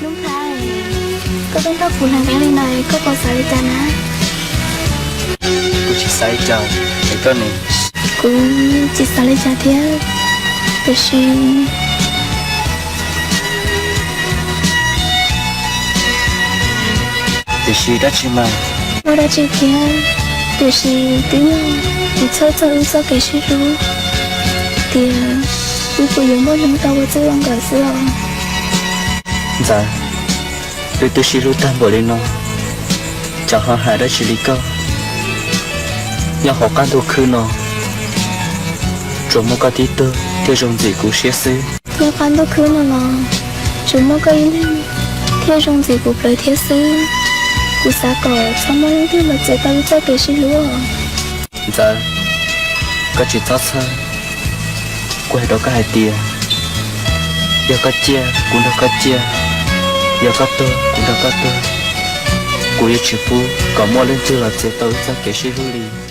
Nuj Nplhaib, koj tuaj nrog kuv hnav nqeeb li no koj puas xav li cas na? Kuv tsis xav li cas, es koj ne? Kuv tsis xav li cas thiab, tiam sis Tiam sis dab tsi mas? Muaj dab tsi thiab, tiam sis twb yog kuv txhawj txog wb txoj kev sib hlub, tias wb puas yuav muaj hnub tau ua txwj ua nkawm xwb os. Ntxawm, wb twb sib hlub tag npaum li no, cas ho hais dab tsi li koj? Nyob hauv qab ntuj khwb no, tsuas muaj koj tib tug thiaj zoo ntxim kuv siab xwb. Nyob qab ntuj khwb no los tsuas muaj koj ib leeg thiaj zoo ntxim kuv plawv thiab xwb. Kuv xav kom txhob muaj leej twg los txwv tau wb txoj kev sib hlub. Ntxawm, koj tsis txhob txhawj, kuv hais rau koj hais tias, yog koj ciaj kuv nrog koj ciaj, yog koj tuag kuv nrog koj tuag, kuv yuav tsis pub kom muaj leej twg los txwv tau wb txoj kev sib hlub li.